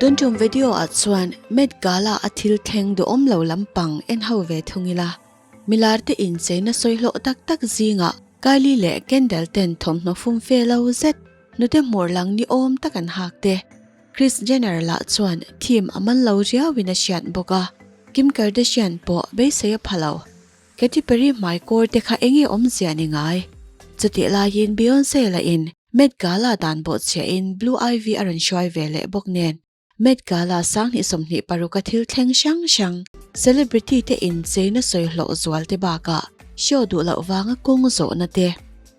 Tun tum video ah chuan Met Gala a thil thleng duhawm lo lampang en ho ve thung ila. Milar te incheina sawi hlawh tak tak zingah Kylie leh Kendall ten thawmhnaw fum fe lo zet hnute hmawr lang ni awm tak an hak te. Kris Jenner lah chuan theme a man lo riauin a hriat bawk a, Kim Kardashian pawh beisei a pha lo. Katy Perry hmai kawr te kha enge awmzia ni ngai? Chutih laiin Beyonce lahin Met Gala dan bawhchhiahin Blue Ivy a rawn hruai ve leh bawk nen, Met Gala 2026 a thil thleng hrang hrang, celebrity te incheina sawi hlawh zual te bakah show duh loh vanga kawng zawhna te,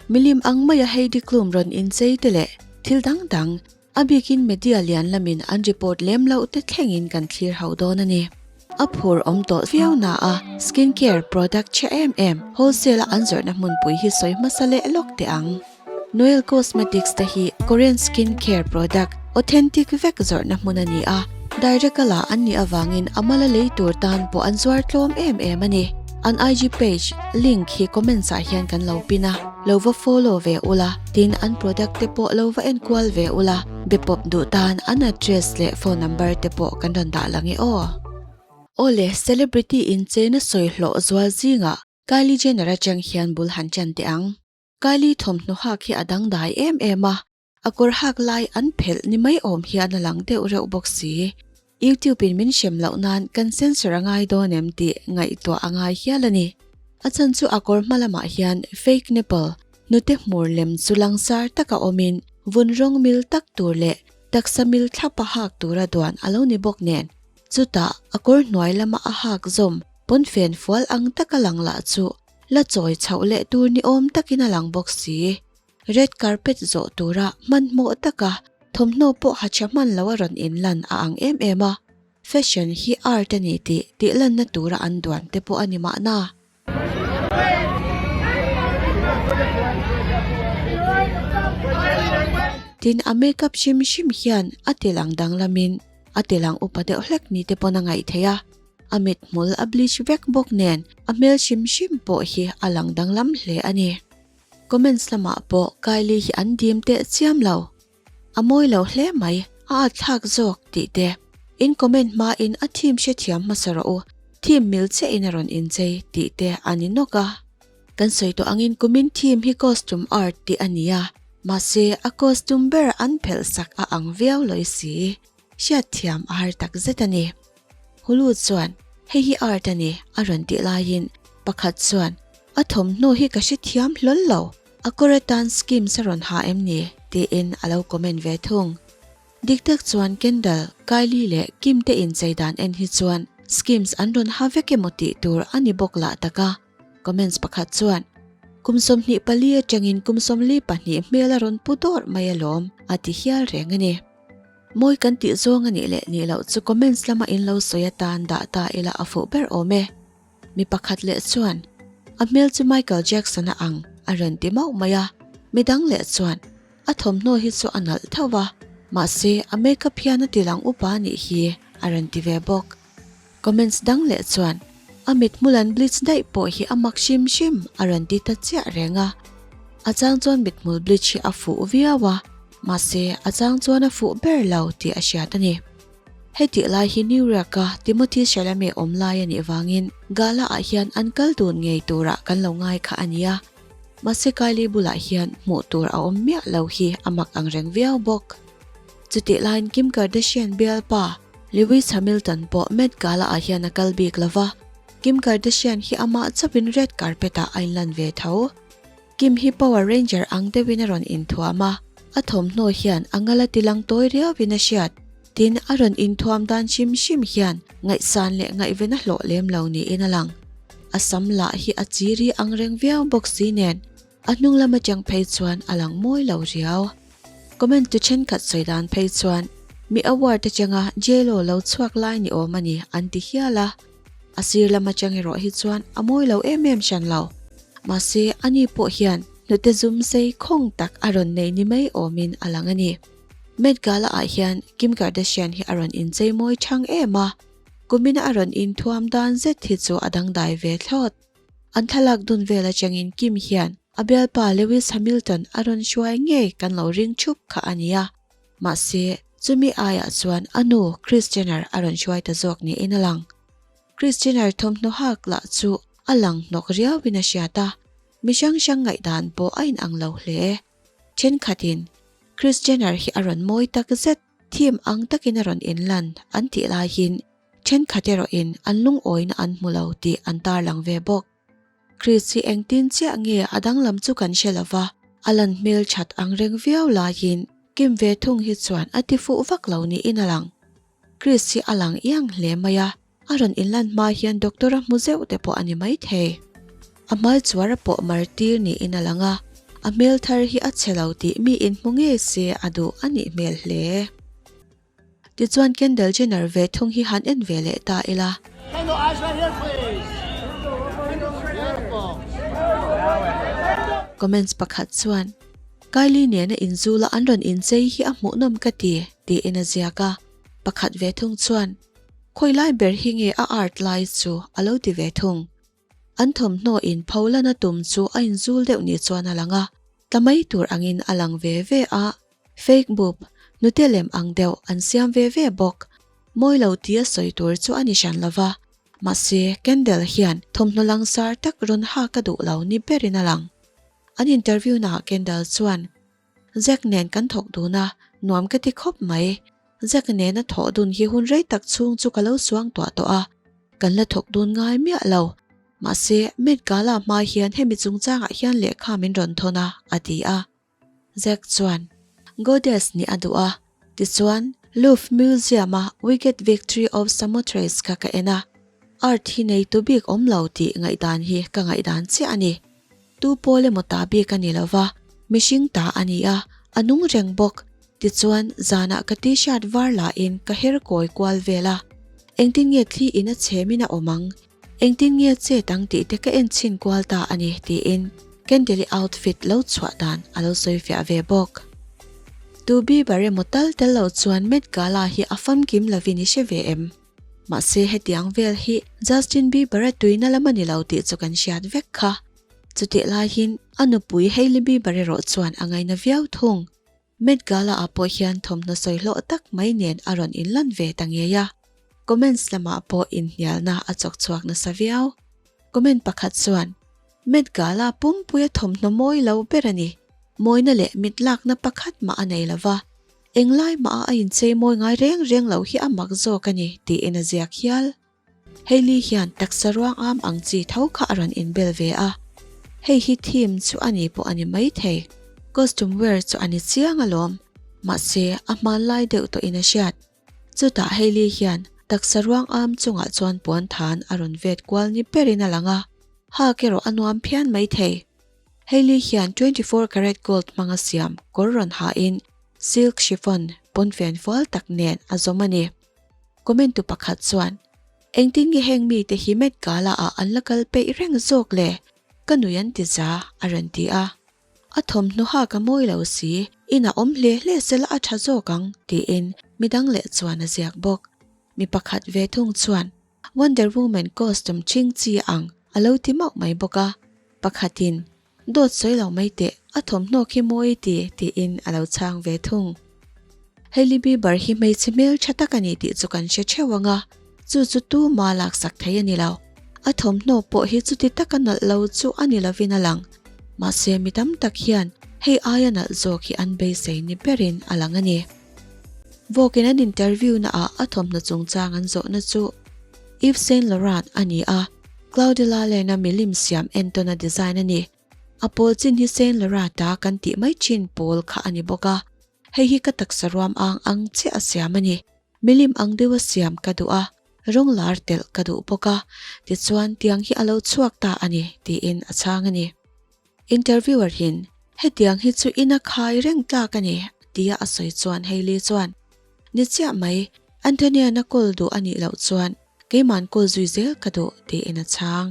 milim ang maia Heidi Klum rawn inchei te leh thil dang dang, A bikin media lian lamin an report lem loh te thlengin kan thlir ho dawn a ni. A phur awm tawh viau na a, skin care product chhe em em wholesale a an zawrhna hmunpui hi sawi hmasa leh lawk teh ang. Noel Cosmetics te hi Korean skin care product authentic vek zawrhna hmun a ni a, direct a la an nih avangin a mala lei tur tan pawh an zuar tlawm em em a ni. An IG page link hi comments ah hian kan lo pin a. Lo va follow ve ula, tin an product te pawh lo va enkual ve ula, be pawp duh tan an address leh phone number te pawh kan rawn dah lang e aw. Awle, celebrity in cheina sawi hlawh zual zingah Kylie Jenner atang hian bul han chan teh ang. Kylie thawmhnaw hak hi a dangdai em em a, A kawr hak lai an phelh ni mai awm hian a lang deuh reuh bawk si. YouTube in min hrem loh nan kan censor a ngai dawn em tih ngaihtuah a ngai hial a ni. A chhan chu a kawr hma lamah hian fake nipple, hnute hmur lem chu langsar taka awmin vun rawng mil tak tur leh taksa mil thlapa hak tura duan a lo ni bawk nen. Chutah a kawr hnuai lama a hak zawm pawnfen fual ang taka lang lah chu la chawi chhoh leh tur ni awm takin a lang bawk si. Red carpet zawh tura hmanhmawh taka thawmhnaw pawh ha tha hman lo a rawn inlan a ang em em a, fashion hi art a ni tih tihlanna tura an duan te pawh a ni mahna. Tin, a makeup hrim hrim hian a tilang danglamin a tilang upa deuh hlek ni te pawn a ngaih theih a, a mithmul a bleach vek bawk nen a hmel hrim hrim pawh hi a lang danglam hle a ni. Comments lamah pawh Kylie hi an dim teh chiam lo. A mawi lo hle mai, a at thlak zawk tih te. In comment hma in a theme hrethiam hmasa rawh u, theme mil chiah in a rawn inchei tih te a ni nawk a. Kan sawi tawh angin kumin theme hi costume art tih a ni a, mahse a costume ber an phelh sak a ang viau lawi si. Hriatthiam a har tak zet a ni. Hulu chuan, Hei hi art a ni, a rawn tih laiin pakhat chuan, A thawmhnaw hi ka hrethiam hlawl lo, a kawr atan skims a rawn ha em ni? tiin a lo comment ve thung. Dik tak chuan Kendall, Kylie leh Kim te inchei dan en hi chuan skims an rawn ha vek emaw tih tur a ni bawk lah tak a. Comments pakhat chuan, Kum 24 atangin kum 42 hmel a rawn pu dawrh mai alawm, a ti hial reng a ni. Mawi kan tih zawng a nih leh nih loh chu comments lama in lo sawi atan dah ta ila a fuh ber awm e. Mi pakhat leh chuan, A hmel chu Michael Jackson a ang, a rawn ti mauh mai a. Mi dang leh chuan, A thawmhnaw hi chu a nalh tho va, mahse a makeup hian a ti lang upa a nih hi, a rawn ti ve bawk. Comments dang leh chuan, A mithmul an bleach daih pawh hi a mak hrim hrim, a rawn ti ta chiah reng a. A chang chuan mithmul bleach hi a fuh viau a, mahse a chang chuan a fuh ber lo tih a hriat a ni. Hetih lai hi New York-a Timothy Chalamet awm lai a nih vangin gala-ah hian an kal dun ngei turah kan lo ngai kha a ni a. Mahse Kylie bulah hian hmuh tur a awm miah lo hi a mak ang reng viau bawk. Chutih laiin Kim Kardashian bialpa Lewis Hamilton pawh Met Gala-ah hian a kal bik lo va, Kim Kardashian hi amah chauhin red carpet-ah a inlan ve tho. Kim hi Power Ranger ang deuhin a rawn inthuam a, a thawmhnaw hian a ngal a tilang tawi riauin a hriat. Tin, a rawn inthuam dan hrim hrim hian ngaihsan leh ngaihven a hlawh lem lo niin a lang. A sam lah hi a chiri ang reng viau bawk si nen, A hnung lam atang phei chuan a lang mawi lo riau. Comment tu thenkhat sawi dan phei chuan mi award atanga J-Lo lo chhuak lai ni awm a ni an ti hial a. A sir lam atang erawh hi chuan a mawi lo em em hran lo. Mahse ani pawh hian hnute zum sei khawng tak a rawn nei ni mai awmin a lang a ni. Met Gala ah hian Kim Kardashian hi a rawn inchei mawi chhang em a. Kumina a rawn inthuam dan zet hi chu a dangdai ve thlawt. An thlalak dun vel atangin Kim hian a bialpa Lewis Hamilton a rawn hruai ngei kan lo ring thup kha a nia. Mahse, Chumi aiah chuan a nu Kris Jenner a rawn hruai ta zawk niin a lang. Kris Jenner thawmhnaw hak lah chu a lang hnawk riauin a hriat a, mi hrang hrang ngaihdan pawh a inang lo hle. Thenkhatin Kris Jenner hi a rawn mawi tak zet, theme ang takin a rawn inlan an tih laiin thenkhat erawhin an lungawina an hmu lo tih an tarlang ve bawk. Chris hi engtin chiah nge a danglam chu kan hre lova, a lan hmel that ang reng viau laiin Kim ve thung hi chuan a ti fuh vak lo niin a lang. Chris hi a lang iang hle mai a, a rawn inlan hma hian doctor a hmu zeuh te pawh a ni maithei. A hmai chuar a pawh mar tir niin a lang a, a hmel thar hi a chhe lo tih mi inhmu ngei se a duh a nih hmel hle. Tichuan Kendall Jenner ve thung hi han en ve leh ta ila. Comments pakhat chuan, Kylie nena inzula an rawn inchei hi a hmuhnawm ka ti, tiin a ziak a. Pakhat ve thung chuan, Khawi lai ber hi nge a art lai chu a lo ti ve thung. An thawmhnaw in pholana tum chu a inzul deuh ni chuan a lang a, tla mai tur angin a lang ve ve a. Fake boob, hnute lem ang deuh an siam ve ve bawk. Mawi lo tia sawi tur chu a ni hran lo va, mahse Kendall hian thawmhnaw langsar tak rawn hak a duh lo ni berin a lang. An interview naah Kendall chuan, Zac nen kan thawk dun a, nuam ka ti khawp mai. Zac nena thawh dun hi hun rei tak chhung chu ka lo suang tuah tawh a, kan la thawk dun ngai miah lo. Mahse, Met Gala hma hian hemi chungchangah hian lehkha min rawn thawn a, a ti a. Zac chuan Goddess nih a duh a, tichuan Louvre Museum-a Wicked Victory of Samothrace kha ka en a, art hi neitu bik awm lo tih ngaihdan hi ka ngaihdan chiah a ni. Tu pawl emaw ta bik a ni lo va, mihring ta a ni a, a nung reng bawk. Tichuan, zanah ka t-shirt var lahin ka her kawi kual vel a. Engtin nge thli in a chhemin a awm ang? Engtin nge chet ang tih te ka en chhin kual ta a ni, tiin Kendall-i outfit lo chhuah dan a lo sawi fiah ve bawk. Tu Bieber emaw tal tel lo chuan Met Gala hi a famkim lovin i hre ve em? Mahse hetiang vel hi Justin Bieber-a tuina lam a ni lo tih chu kan hriat vek kha. Chutih laiin a nupui Hailey Bieber erawh chuan a ngaina viau thung. Met Gala-ah pawh hian thawmhnaw sawi hlawh tak mai nen a rawn inlan ve ta ngei a. Comments lamah pawh inhnialna a chawk chhuak nasa viau. Comment pakhat chuan, Met Gala pumpuia thawmhnaw mawi lo ber a ni. Mawina leh mit lakna pakhat mah a nei lo va. Englai mah a inchei mawi ngai reng reng lo hi a mak zawk a ni, tiin a ziak hial. Hailey hian taksa ruang am ang chi tho kha a rawn inbel ve a, hei hi theme chu a ni pawh a ni maithei. Costume wear chu a ni chiang alawm, mahse a hmanlai deuh tawhin a hriat. Chutah Hailey hian taksa ruang am chungah chuan puan than a rawn vet kual ni berin a lang a, hak erawh a nuam phian maithei. Hailey hian 24 karat gold hmanga siam kawr rawn hahin silk chiffon pawnfen fual tak nen a zawm a ni. Comment tu pakhat chuan, Engtin nge heng mite hi Met Gala ah an la kal peih reng zawk le? Ka nui an ti za, a rawn ti a. A thawmhnaw hak a mawi lo si, inah awm hle hle sela a tha zawk ang, tiin midang leh chuan a ziak bawk. Mi pakhat ve thung chuan, Wonder Woman costume ching chi ang a lo ti mauh mai bawk a, pakhatin, Dawt sawi lo mai teh, a thawmhnaw khi mawi ti, tiin a lo chhang ve thung. Hailey Bieber hi hmeichhe hmel tha tak a ni tih chu kan hre theuh ang a, chu chu tuma laksak thei a ni lo. A thawmhnaw pawh hi chuti taka nalh lo chu a ni lovin a lang. Mahse mi tam tak hian hei aia nalh zawk hi an beisei ni berin a lang a ni. Vawkin an interview na ah a thawmhnaw chungchang an zawhna chu Yves Saint Laurent a ni a, Claude Lalena milim siam entawn a design a ni. A pawl chin hi Saint Laurent ta kan tih mai thin pawl kha a ni bawk a, hei hi ka taksa ruam ang ang chiah a siam a ni. Milim ang deuh a siam ka duh a, rawng lar telh ka duh bawk a, tichuan tiang hi a lo chhuak ta a ni, tiin a chhang a ni. Interviewer in, Hetiang hi chu ina khai reng tlak a ni, tia a sawi chuan Hailey chuan, Ni chiah mai, Anthony-a'n a call duh a nih loh chuan keima'n call zui zel ka duh, tiin a chhang.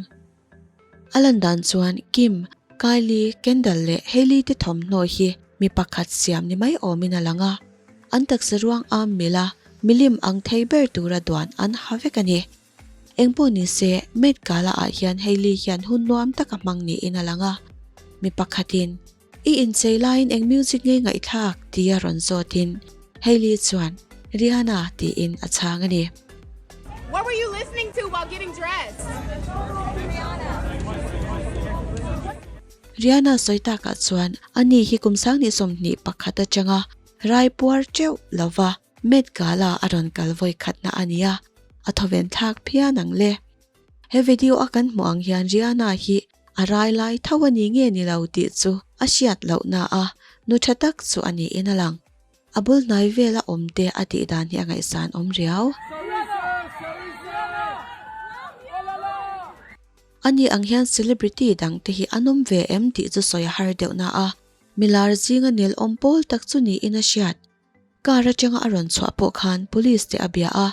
A lan dan chuan Kim, Kylie, Kendall leh Hailey te thawmhnaw hi mi pakhat siam ni mai awmin a lang a, an taksa ruang am mila milim ang thei ber tura duan an ha vek a ni. Engpawh ni se, Met Gala ah hian Hailey hian hun nuam tak a hmang niin a lang a. Mi pakhatin, I inchei laiin eng music nge ngaihthlak? tia rawn zawtin. Hailey chuan, Rihanna tiin a chhang a ni. What were you listening to while getting dressed? Rihanna sawi takah chuan ani hi kum sanghnih 21 atanga rai puar teuh lova Met Gala a rawn kal vawi khatna a ni a, a thawven thlak phian ang le. He video a kan hmuh ang hian Rihanna hi a rai lai tho a ni nge ni lo tih chu a hriat lohna a nu tha tak chu a niin a lang. A bul hnai vela awm te a tih dan hi a ngaihsan awm riau. Ani ang hian celebrity dang te hi an awm ve em tih chu sawi a har deuh na a, milar zinga nel awm pawl tak chu niin a hriat. Car atanga a rawn chhuah pawh khan police te a bia a,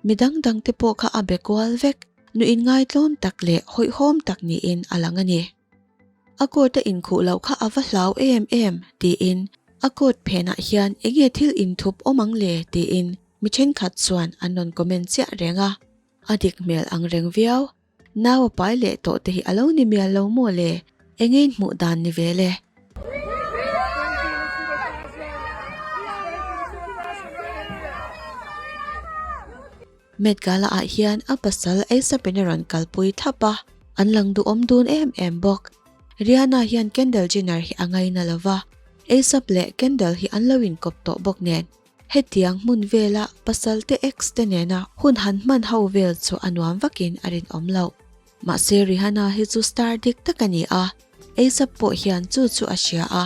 Mi dang dang te pawh kha a be kual vek, nu inngaihtlawm tak leh hawihhawm tak niin a lang a ni. A coat a inkhuh loh kha a va hlau em em tiin a coat phenah hian enge thil inthup awm ang le tiin mi thenkhat chuan an rawn comment chiah reng a. A dik hmel ang reng viau. Nau a pai leh tawh te hi a lo ni mial lo maw le? Enge in hmuh dan ni ve le? Met Gala ah hian a pasal Eisapin a rawn kalpui thlap a, an lang duhawm dun em em bawk. Rihanna hian Kendall Jenner hi a ngaina lo va, Eisap leh Kendall hi an lo inkawp tawh bawk nen. Hetiang hmun vela pasalte ex te nena hun han hman ho vel chu a nuam vakin a rinawm loh. Mahse Rihanna hi chu star dik tak a ni a, Asap pawh hian chu chu a hria a,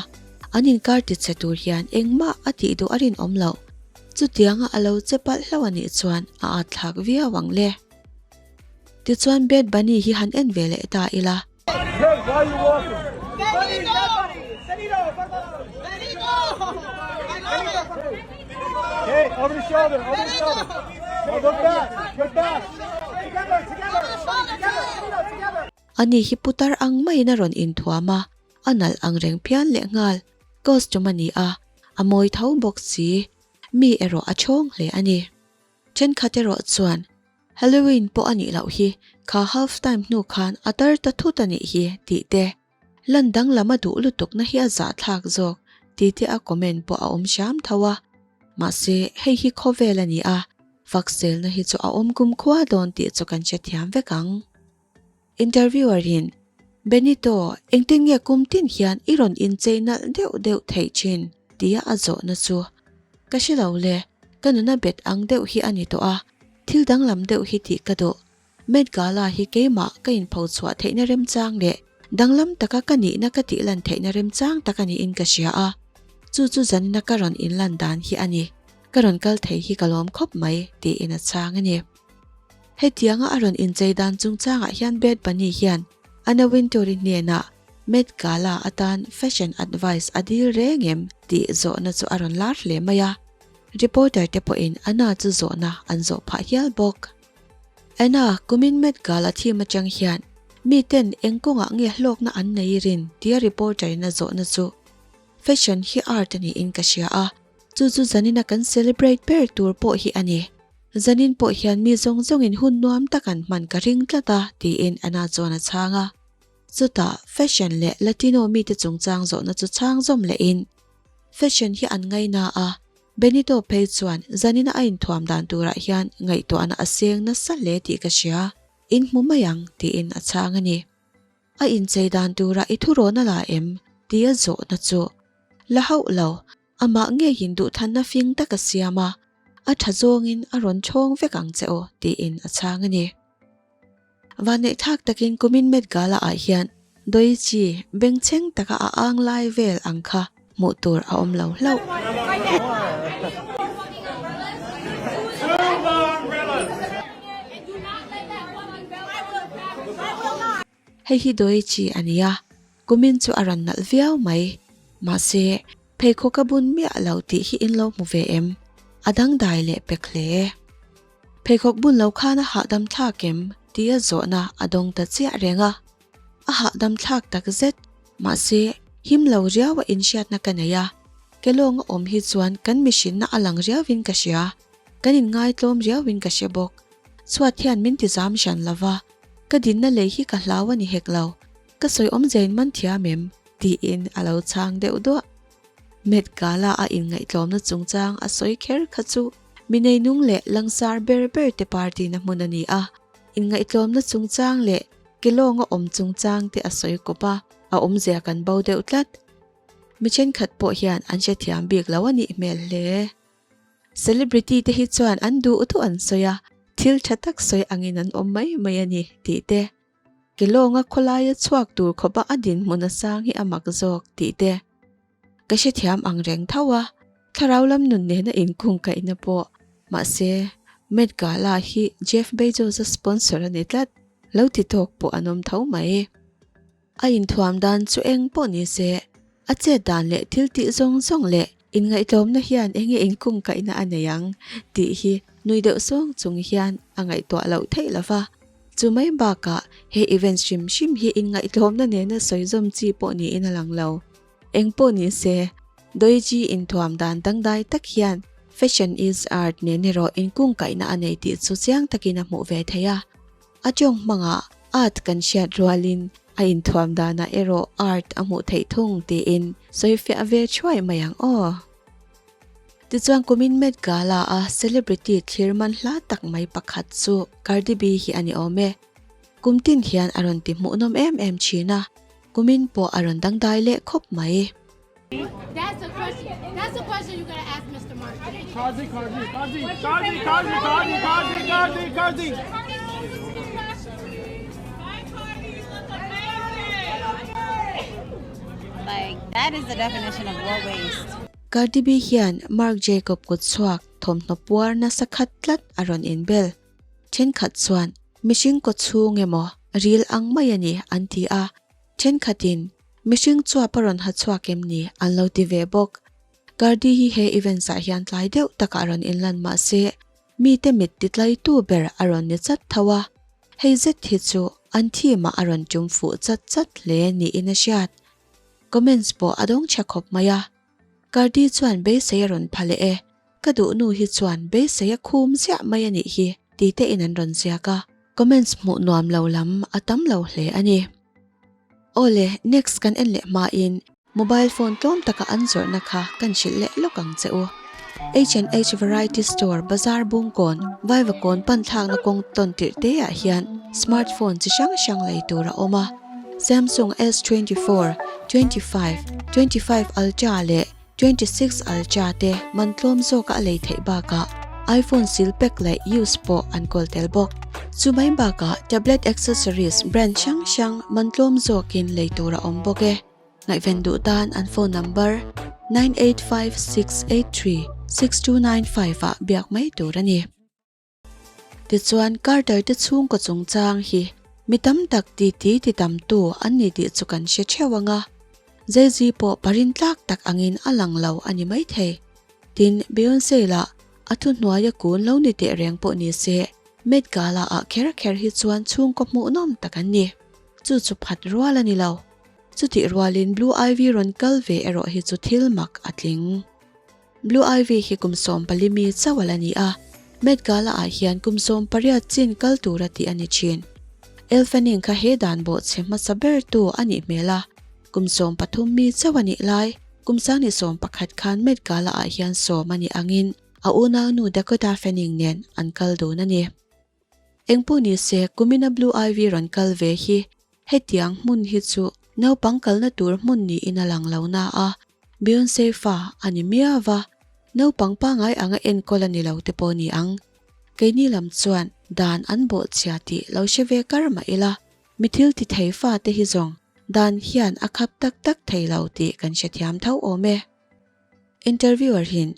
an inkar tichhe tur hian engmah a tih duh a rinawm loh. Chutianga a lo che palh hlauh a nih chuan a at thlak viau ang le. Tichuan Bad Bunny hi han en ve leh ta ila. Ani hi putar ang maiin a rawn inthuam a, a nalh ang reng phian leh nghal. Costume a ni a, a mawi tho bawk si. Mi erawh a chhawng hle a ni. Thenkhat erawh chuan Halloween pawh a nih loh hi, kha half time hnu khan a tar ta thut a nih hi tih te, lan danglam a duh lutukna hi a zahthlak zawk tih te a comment pawh a awm hram tho a. Mahse, hei hi khawvel a ni a, fakselna hi chu a awm kumkhua dawn tih chu kan hrethiam vek ang. Interviewer in, Benito, engtin nge kum tin hian i rawn inchei nalh deuh deuh theih thin? tia a zawhna chu, Ka hre lo le, ka nuna bet ang deuh hi a ni tawh a, thil danglam deuh hi tih ka duh. Met Gala hi keimah ka inpho chhuah theihna remchang leh danglam taka ka nihna ka tih lan theihna remchang tak a niin ka hria a, chu chu zanina ka rawn inlan dan hi a ni. Ka rawn kal thei hi ka lawm khawp mai, tiin a chhang a ni. Hetianga a rawn inchei dan chungchangah hian Bad Bunny hian Anna Wintour-i hnenah Met Gala atan fashion advice a dil reng em tih zawhna chu a rawn lar hle mai a, reporter te pawhin Anna chu zawhna an zawh phah hial bawk. Anna, kumin Met Gala theme atang hian miten eng kawngah nge hlawkna an nei rin tia reporter in a zawhna chu Fashion hi art a niin ka hria a, chu chu zanina kan celebrate ber tur pawh hi a ni. Zanin pawh hian mi zawng zawngin hun nuam tak an hman ka ring tlat a, tiin Anna chuan a chhang a. Chutah, fashion leh Latino mite chungchang zawhna chu chhang zawm lehin, Fashion hi an ngaina a, Benito phei chuan zanina a inthuam dan turah hian ngaihtuahna a seng nasa hle tih ka hria, in hmu mai ang, tiin a chhang a ni. A inchei dan turah i thurawn a la em? tia zawhna chu la hauh lo. Amah ngeiin duhthanna fing tak a siam a, a tha zawngin a rawn chhawng vek ang che aw, tiin a chhang a ni. Vanneih thlak takin kumin Met Gala ah hian Doichi bengchheng taka a ang lai vel ang kha hmuh tur a awm lo hlauh. Hei hi Doichi a ni a, kumin chu a rawn nalh viau mai. Mahse, pheikhawk a bun miah lo tih hi in lo hmu ve em? A dangdai leh pek hle. Pheikhawk bun lo khan a hahdam thlak em? tia zawhna a dawng ta chiah reng a. A hahdam thlak tak zet, mahse, him lo riau a inhriatna ka nei a. Kelawng a awm hi chuan kan mihrinna a lang riauin ka hria, kan inngaitlawm riauin ka hre bawk. Chhuat hian min ti zam hran lo va, ka dinna lei hi ka hlau a ni hek lo. Ka sawi awm zein man thiam em? tiin a lo chhang deuh duah. Met Gala a inngaihtlawmna chungchang a sawi kher kha chu mi neinung leh langsar ber ber te party na hmun a ni a, inngaihtlawmna chungchang leh ke lawnga awm chungchang te a sawi kawp a, a awmzia kan bo deuh tlat. Mi thenkhat pawh hian an hrethiam bik lo a nih hmel hle. Celebrity te hi chuan an duh duh an sawi a, thil tha tak sawi angin an awm mai mai a ni tih te, ke lawnga khawlaia chhuak tur khawpa a dinhmun a sang hi a mak zawk tih te ka hrethiam ang reng tho a, thlarau lam nun nena inkungkaihna pawh. Mahse, Met Gala hi Jeff Bezos-a sponsor a ni tlat, lo ti tawk pawh an awm tho mai. A inthuam dan chu eng pawh ni se, a chet dan leh thil tih zawng zawng leh inngaihtlawmna hian eng nge inkungkaihna a nei ang tih hi nui deuh sawng chung hian a ngaihtuah loh theih lo va. Chu mai bakah he event hrim hrim hi inngaihtlawmna nena sawi zawm chi pawh niin a lang lo. Eng pawh ni se, Doiji inthuam dan dangdai tak hian fashion is art nen erawh inkungkaihna a nei tih chu chiang takin a hmuh ve thei a. A tawng hmangah art kan hriat rualin a inthuam danah erawh art a hmuh theih thung tiin sawifiah ve thuai mai ang aw. Tichuan kumin Met Gala a celebrity thlir man hla tak mai pakhat chu Cardi B hi a ni awm e. Kum tin hian a rawn ti hmuhnawm em em thin a, kumin pawh a rawn dangdai leh khawp mai. Cardi B hian Marc Jacob kutchhuak thawmhnaw puar nasa khat tlat a rawn inbel. Thenkhat chuan mihring kawchhung emaw ril ang mai a ni an ti a, Thenkhatin, Mihring chuap a rawn ha chhuak em ni? an lo ti ve bawk. Cardi hi he events ah hian tlai deuh takah a rawn inlan mah se, mite mit titlaitu ber a rawn ni chat tho a. Hei zet hi chu an theme ah a rawn tum fuh chat chat hle niin a hriat. Comments pawh a dawng chhe khawp mai a. Cardi chuan beisei a rawn pha leh e, ka duh nu hi chuan beisei a khum ziah mai a nih hi ti te in an rawn ziak a. Comments hmuh nuam lo lam a tam lo hle a ni. Awle, next kan en leh hmain mobile phone tlawm taka an zawrhna kha kan hrilh leh lawk ang che u. H&H Variety Store bazar Bungkawn, Vaivakawn pan thlakna kawng tawn tirh te ah hian smartphone chi hrang hrang lei tur a awm a. Samsung S24, 25, 25 Ultra leh 26 Ultra te man tlawm zawka a lei theih bakah iPhone sil pack leh use pawh an kawl tel bawk. Chu mai bakah tablet accessories brand hrang hrang man tlawm zawkin lei tur a awm bawk e. Ngaihven duh tan an phone number 985683 6295 ah biak mai tur a ni. Tichuan Carter te chhungkaw chungchang hi mi tam tak titi ti tamtu an ni tih chu kan hre theuh ang a, Jay-Z pawh parin tlak tak angin a lang lo a ni maithei. Tin, Beyonce lah a thuhnuaia kun lo ni teh reng pawh ni se, Met Gala ah kher kher hi chuan chhungkaw hmuhnawm tak an ni. Chu chu phat rual a ni lo. Chutih rualin Blue Ivy rawn kal ve erawh hi chu thil mak a tling. Blue Ivy hi kum 14 mi chauh a la ni a, Met Gala ah hian kum 18 chin kal tura tih a ni thin. Elle Fanning kha he dan bawhchhe hmasa ber tu a nih hmel a, kum 13 mi chauh a nih lai, kum 21 khan Met Gala ah hian sawm a nih angin a unaunu Dakota Fanning nen an kal dun a ni. Engpawh ni se, kumina Blue Ivy rawn kal ve hi hetiang hmun hi chu naupang kalna tur hmun niin a lang lo na a, Beyonce fa a ni miau va, naupang pangai anga enkawl a ni lo te pawh ni ang. Keini lam chuan dan an bawhchhia tih lo hre ve kar mah ila, mi thil ti thei fa te hi zawng dan hian a khap tak tak thei lo tih kan hrethiam tho awm e. Interviewer hin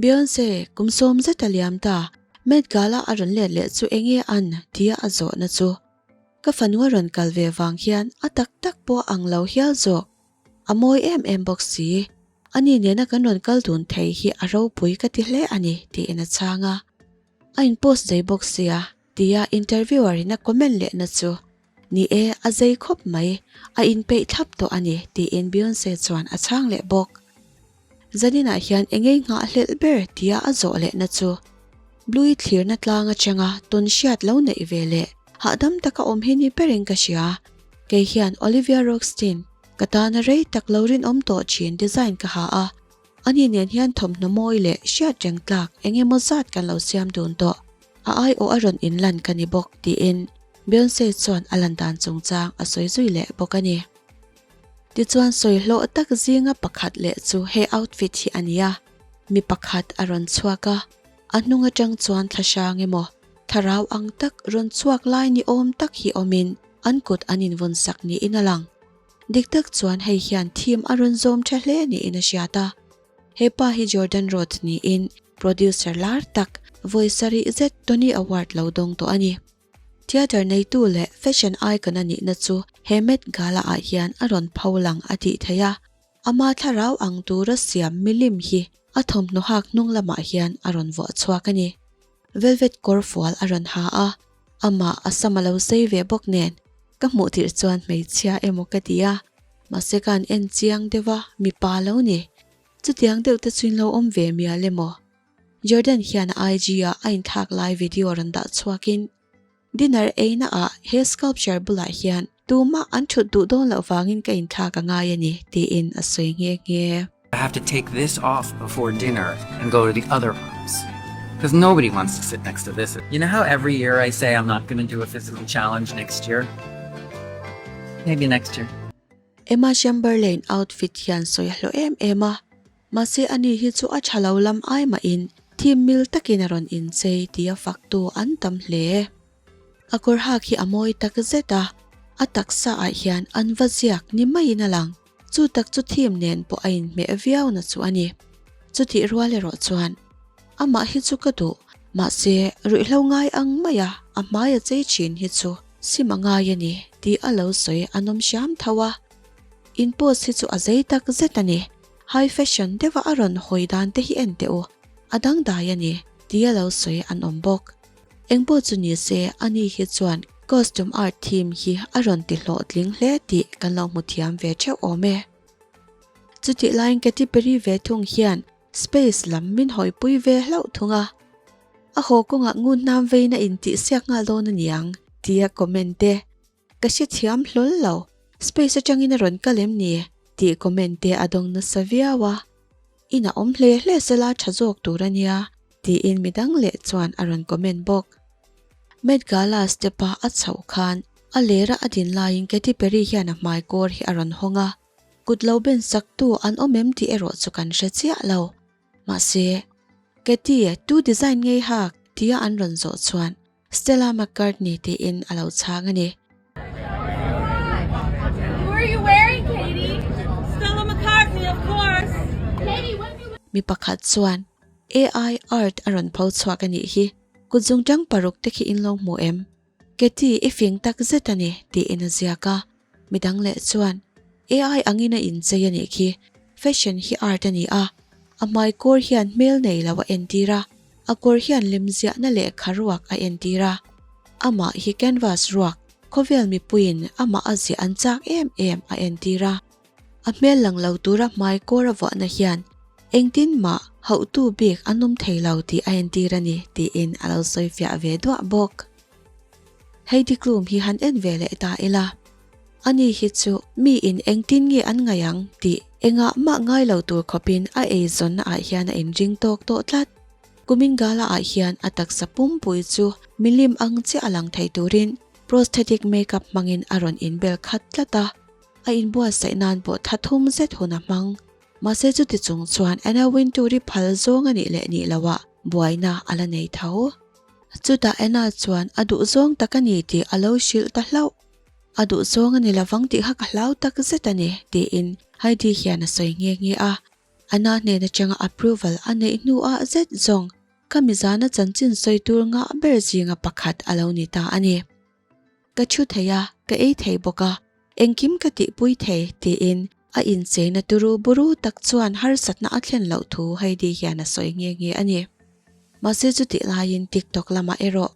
Beyonce kum sawm zet a liam ta, Met Gala a rawn let leh chu enge an tia a zawhna chu. Ka fanu a rawn kal ve vang hian a tak tak pawh ang lo hial zawk. A mawi em em bawk si. Ani nena kan rawn kal dun thei hi a ropui ka ti hle a ni tiin a chhang a. A in post zei bawk sia tia interviewer in a comment lehna chu Ni e, a zei khawp mai, a inpeih thlap tawh a ni tiin Beyonce chuan a chhang leh bawk. Zaninah hian engei nghah hlelh ber tia a zawh lehna chu Blue-i thlirna tlang atanga tawn hriat lo neih ve leh hahdam taka awm hi ni berin ka hria. Kei hian Olivia Roxtine ka tana rei tak lo rinawm tawh thin design ka ha a. Ani nen hian thawmhnaw mawi leh hriat reng tlak eng emaw zat kan lo siam dun tawh. A aiawh a rawn inlan ka ni bawk, tiin Beyonce chuan a lan dan chungchang a sawi zui leh bawk a ni. Tichuan sawi hlawh tak zinga pakhat leh chu he outfit hi a ni a, mi pakhat a rawn chhuak a, a hnung atang chuan thla hrang emaw thlarau ang tak rawn chhuak lai ni awm tak hi awmin an kut an invun sak niin a lang. Dik tak chuan hei hian theme a rawn zawm tha hle niin a hriat a. He pa hi Jordan Rhodes niin producer lar tak vawi sarih zet Tony Award lo dawng tawh a ni. Theatre neitu leh fashion icon a nihna chu he Met Gala ah hian a rawn pho lang a tih theih a. Ama thlarau ang tura siam milim hi a thawmhnaw hak hnung lamah hian a rawn vuah chhuak a ni. Velvet kawr fual a rawn ha a, amah a sam a lo sei ve bawk nen ka hmuh tirh chuan hmeichhia emaw ka ti a, mahse ka han en chiang deuh a, mipa lo ni. Chutiang deuh te chu in lo awm ve mial emaw? Jordan hian a IG ah a inthlak lai video rawn dah chhuakin dinner eina ah he sculpture bulah hian tumah an thut duh dawn loh vangin ka inthlak a ngai a ni tiin a sawi nghe nghe. I have to take this off before dinner and go to the other rooms cause nobody wants to sit next to this. You know how every year I say I'm not gonna do a physical challenge next year? Maybe next year. Emma Chamberlain outfit hian sawi a hlawh em em a, Mahse ani hi chu a tha lo lam ai mahin thim mil takin a rawn inchei tia faktu an tam hle. A kawr hak hi a mawi tak zet a, a taksa ah hian an va ziak ni maiin a lang. Chu tak chu thim nen pawh a inhmeh viau na chu a ni. Chutih rual erawh chuan amah hi chu ka duh, mahse ruihhlo ngai ang maia a hmai a chei thin hi chu sim a ngai a ni tih a lo sawi a nawm hriam tho a. In post hi chu a zei tak zet a ni. High fashion deuha a rawn hawi dan te hi en teh u, a dangdai a ni tia lo sawi an awm bawk. Engpawh chu ni se ani hi chuan costume art theme hi a rawn ti hlawhtling hle tih kan lo hmu thiam ve theuh awm e. Chutih laiin Katy Perry ve thung hian space lam min hawipui ve hlauh thung a. A haw kawngah ngun hnam veina intihsiak nghal dawn a niang tia comment te Ka hrethiam hlawl lo, space atangin a rawn kal em ni? tih comment te a dawng nasa viau a. In a awm hle hle sela tha zawk tur a nia, tiin midang leh chuan a rawn comment bawk. Met Gala step a a chhoh khan a lera a din laiin Katy Perry hian a hmai kawr hi a rawn hawng a, kut lo ben sak tu an awm em tih erawh chu kan hre chiah lo. Mahse, Katy, tu design ngei hak? tia an rawn zawh chuan Stella McCartney tiin a lo chhang a ni. Mi pakhat chuan AI art a rawn pho chhuak a nih hi, kut zungtang paruk te khi in lo hmu em? Katie i fing tak zet a ni tiin a ziak a. Midang leh chuan AI angin a inchei a nih khi, fashion hi art a ni a, a hmai kawr hian hmel nei lo a entir a, a kawr hian lemziahna lehkha ruak a entir a, amah hi canvas ruak, khawvel mipuiin amah a ziah an chak em em a entir a. A hmel lang lo tura hmai kawr a vuahna hian engtin mah hauhtu bik an awm thei lo tih a entir a ni tiin a lo sawifiah ve duah bawk. Heidi Klum hi han en ve leh ta ila, ani hi chu mi in engtin nge an ngaih ang tih engah mah ngai lo tur khawpin a eizawnna ah hian a inring tawk tawh tlat. Kumin gala ah hian a taksa pumpui chu milim ang chiah a lang thei turin prosthetic makeup hmangin a rawn inbel khat tlat a, a inbuatsaih nan pawh tha thum zet hun a hmang. Mahse chuti chung chuan Anna Wintour-i phal zawng a nih leh nih loah buaina a la nei tho. Chutah Anna chuan a duhzawng tak a ni tih a lo hrilh ta hlauh. A duhzawng a ni lovang tih kha ka hlau tak zet a ni, tiin Heidi hian a sawi nghe nghe a. Anna hnen atanga approval a neih hnuah zet zawng ka mizana chanchin sawi tur ngah ber zinga pakhat a lo ni ta a ni. Ka thu thei a, ka ei thei bawk a, engkim ka tihpui thei, tiin a incheina turu buru tak chuan harsatna a thlen loh thu Heidi hian a sawi nghe nghe a ni. Mahse chutih laiin TikTok lamah erawh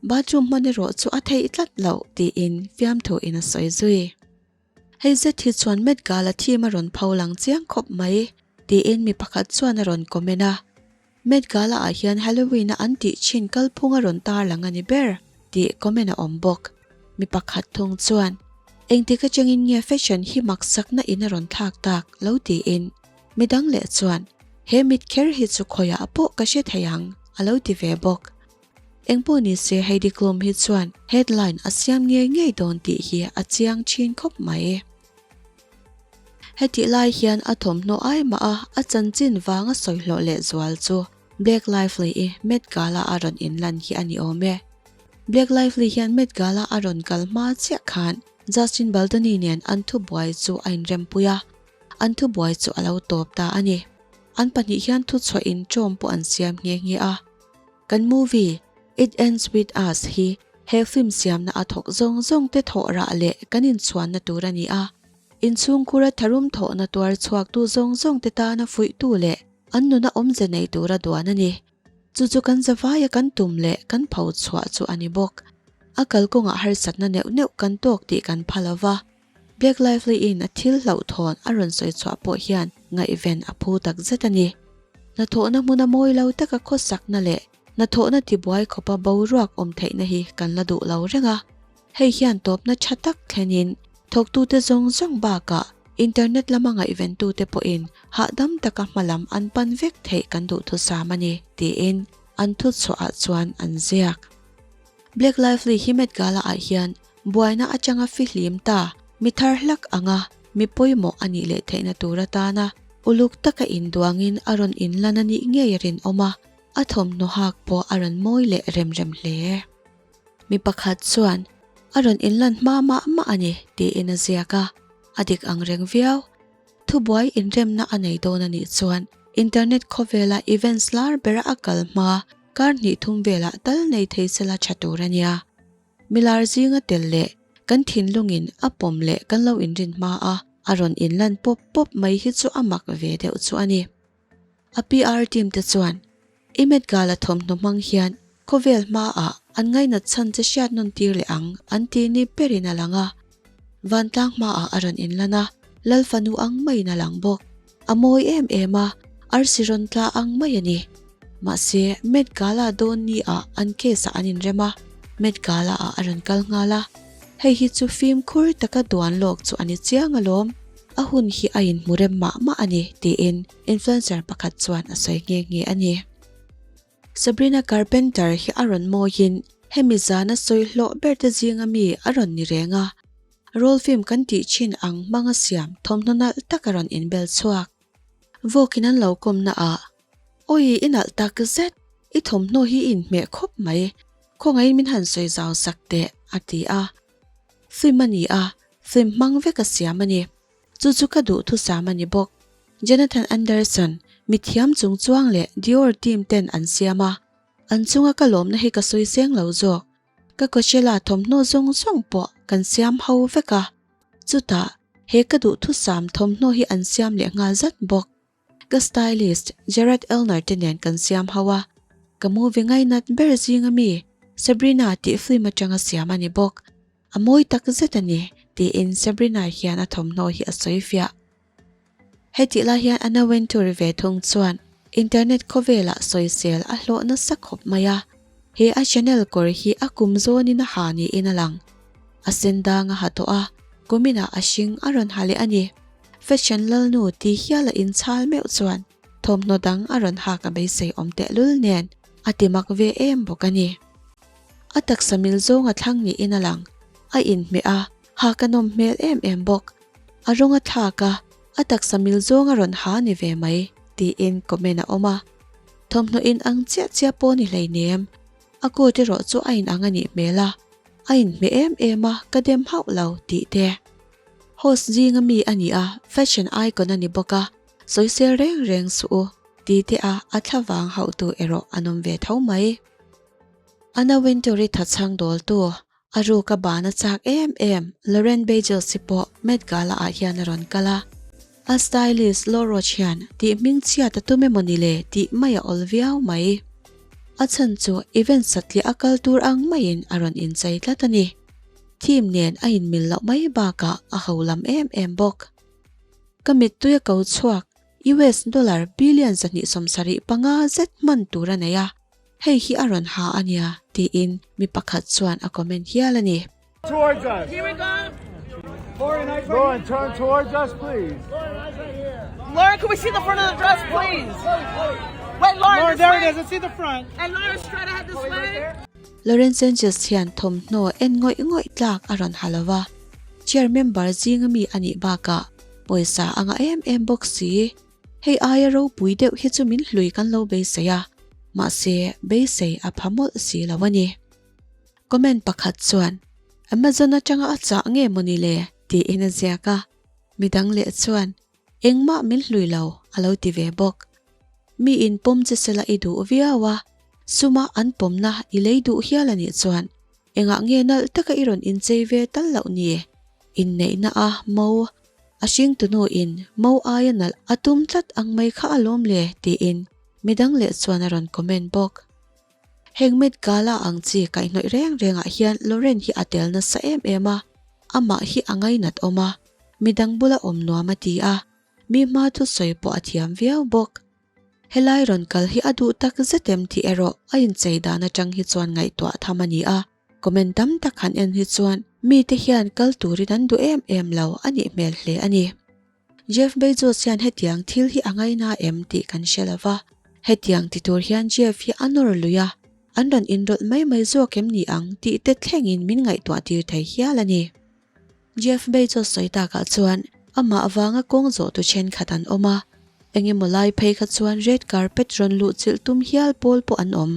bathroom hman erawh chu a theih tlat loh, tiin fiamthu in a sawi zui. Hei zet hi chuan Met Gala theme a rawn pho lang chiang khawp mai, tiin mi pakhat chuan a rawn comment a. Met Gala ah hian Halloween a an tih chin kalphung a rawn tar lang a ni ber tih comment a awm bawk. Mi pakhat thung chuan, Engtik atangin nge fashion hi mak sakna in a rawn thlak tak? lo tiin. Midang leh chuan. He mit kher hi chu khawiah pawh ka hre thei ang, a lo ti ve bawk. Engpawh ni se Heidi Klum hi chuan headline a siam ngei ngei dawn tih hi a chiang thin khawp mai. Hetih lai hian a thawmhnaw ai mah a a chanchin vanga sawi hlawh leh zual chu Blake Lively-i Met Gala a rawn inlan hi a ni awm e. Blake Lively hian Met Gala a rawn kal hma chiah khan Justin Baldoni nen an thubuai chu a inrempui a, an thubuai chu a lo tawp ta a ni. An pahnih hian thuchhuah inṭawm pawh an siam nghe nghe a. Kan movie It Ends With Us hi he film siamna a thawk zawng zawng te thawh rah leh kan inchhuanna tur a ni a. Inchhungkhura tharum thawhna tuar chhuaktu zawng zawng te tana fuihtu leh an nuna awmze nei tura duan a ni. Chu chu kan zavaia kan tum leh kan pho chhuah chu a ni bawk. A kalkawngah harsatna neuh neuh kan tawk tih kan pha lo va. Blake Lively-in a thil hlauhthawn a rawn sawi chhuah pawh hian ngaihven a phu tak zet a ni. Hnathawhna hmuna mawi lo taka khawsakna leh hnathawhna tibuai khawpa boruak awm theihna hi kan la duh lo reng a. Hei hian tawpna tha tak thlenin thawktute zawng zawng bakah internet lama ngaihventute pawhin hahdam taka hmalam an pan vek theih kan duhthusam a ni, tiin an thuchhuahah chuan an ziak. Blake Lively hi Met Gala-ah hian buaina atanga fihlim ta mi thar hlak anga mi pawimawh a nih leh theihna tur atana uluk taka induangin a rawn inlan a nih ngei a rinawm a, a thawmhnaw hak pawh a rawn mawi leh rem rem hle. Mi pakhat chuan a rawn inlan hma mah mah a ni tiin a ziak a, a dik ang reng viau. Thubuai inremna a nei dawn a nih chuan internet khawvela events lar bera a kal hma kar hnih thum velah tal nei thei sela tha tur a nia. Milar zinga tel leh kan thinlungin a pawm leh kan lo inrin hma a, a rawn inlan pawp pawp mai hi chu a mak ve deuh chu a ni. A PR team te chuan i Met Gala thawmhnaw hmang hian khawvel hmaah an ngainat chhan che hriat nawn tir leh ang an tih ni berin a lang a. Vantlang hmaah a rawn inlan a, Lal fanu ang maiin a lang bawk. A mawi em em a, arsi rawn tla ang mai a ni. Mahse, Met Gala dawn ni ah an case ah an inrem a, Met Gala ah a rawn kal nghal a. Hei hi chu fimkhur taka duan lawk chu a ni chiang alawm. A hun hi a inhmu rem mah mah a ni, tiin influencer pakhat chuan a sawi nghe nghe a ni. Sabrina Carpenter hi a rawn mawiin hemi zana sawi hlawh ber te zinga mi a rawn ni reng a. Roll film kan tih thin ang hmanga siam thawmhnaw nalh tak a rawn inbel chhuak. Vawkin an lo kawmna ah, Awi i nalh tak zet, i thawmhnaw hi i inhmeh khawp mai, khawngaihin min han sawi zau sak teh, a ti a. Film a ni a, film hmang vek a siam a ni. Chu chu ka duh thusam a ni bawk. Jonathan Anderson, mithiam chung chuang leh Dior team ten an siam a. An chunga ka lawmna hi ka sawi seng lo zawk. Ka Coachella thawmhnaw zawng zawng pawh kan siam ho vek a. Chutah, he ka duh thusam thawmhnaw hi an siam leh nghal zat bawk. Ka stylist Jared Elner te nen kan siam ho a, ka movie ngainat ber zinga mi Sabrina tih film atanga siam a ni bawk. A mawi tak zet a ni, tiin Sabrina hian a thawmhnaw hi a sawi fiah. Hetih lai hian Anna Wintour ve thung chuan internet khawvelah sawisel a hlawh nasa khawp mai a, he a Chanel kawr hi a kum zawnin a ha niin a lang. A sen dang a ha tawh a, kuminah a hring a rawn ha leh a ni. Fashion lalnu ti hial a inchhal meuh chuan thawmhnaw dang a rawn hak a beisei awm tehlul nen a ti mak ve em bawk a ni. A taksa mil zawng a thlang niin a lang, a inhmeh a, hak a nawm hmel em em bawk. A rawng a thlak a, a taksa mil zawng a rawn ha ni ve mai tiin comment a awm a. Thawmhnaw in ang chiah chiah pawh ni hleinem, a coat erawh chu a inang a nih hmel a, a inhmeh em em a ka dem hauh lo tih te. Host zinga mi a ni a, fashion icon a ni bawk a, sawisel reng reng suh u, ti te a a thlavang hauhtu erawh an awm ve tho mai. Anna Wintour-i thachhang dawltu, a ruka ban a chak em em Lauren Bajels-i pawh Met Gala-ah hian a rawn kal a. A stylist Law Roach hian tih hming chhiat a tum emaw ni le tih mai a awl viau mai. A chhan chu event satliah a kal tur ang maiin a rawn inchei tlat a ni. Theme nen a inmil loh mai bakah a ho lam em em bawk. Ka mittui a ko chhuak, US dollar billion 275 zet hman tur a nei a, hei hi a rawn ha a nia tiin mi pakhat chuan a comment hial a ni. Towards us. Here we go. Lauren, turn towards us please. Lauren, can we see the front of the dress, please? Wait, Lauren, Lauren, this there it way. is. Let's see the front. And Lauren, straight ahead this way. Lauren Sanchez hian thawmhnaw en ngawih ngawih tlak a rawn ha lova, chair member zinga mi a nih bakah pawisa a ngah em em bawk si. Hei aia ropui deuh hi chu min hlui kan lo beisei a, mahse beisei a pha mawlh si lo a ni. Comment pakhat chuan, Amazon atanga a chah nge mawni le? tiin a ziak a, midang leh chuan, Engmah min hlui lo, a lo ti ve bawk. Mi in pawm che sela i duh viau a, suma an pawmna i lei duh hial a nih chuan engah nge nalh taka i rawn inchei ve tal loh ni? Inneihna a mo, a hringtunu in mo aia nalh a tum tlat ang mai kha alawm le tiin midang leh chuan a rawn comment bawk. Heng Met Gala ang chi kaihhnawih reng rengah hian Lauren hi a tel nasa em em a, amah hi a ngainat awm a, midang bula awm nuam a ti a, mi hma thusawi pawh a thiam viau bawk. Helai rawn kal hi a duh tak zet em tih erawh a inchei dan atang hi chuan ngaihtuah tham a ni a, comment tam tak han en hi chuan mite hian kal turin an duh em em lo a nih hmel hle a ni. Jeff Bezos hian hetiang thil hi a ngaina em tih kan hre lo va, hetiang ti tur hian Jeff hi a nawr lui a, an rawn inrawlh mai mai zawk em ni ang tih te thlengin min ngaihtuah tir thei hial a ni. Jeff Bezos sawi takah chuan amah avanga kawng zawh tu thenkhat an awm a, engemaw lai phei kha chuan red carpet rawn luh chilh tum hial pawl pawh an awm.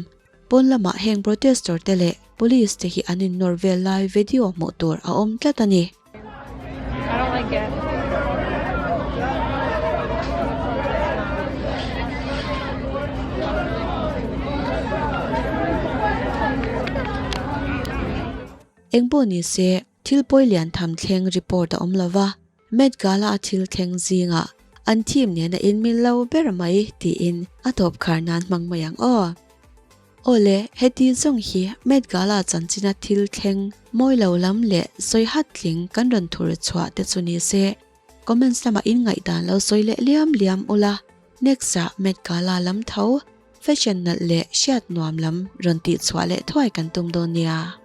Pawn lamah heng protester te leh police te hi an innawr vel lai video hmuh tur a awm tlat a ni. Engpawh ni se, thil pawi lian tham thleng report a awm lova, Met Gala a thil thleng zingah an team nena inmil lo ber mai tiin a tawp khar nan hmang mai ang aw. Awle, heti zawng hi Met Gala chanchina thil thleng mawi lo lam leh sawi hat tling kan rawn thur chhuah te chu ni se, comments lamah in ngaihdan lo sawi leh liam liam ula, next ah Met Gala lam tho, fashion nalh leh hriat nuam lam rawn tih chhuah leh thuai kan tum dawn nia.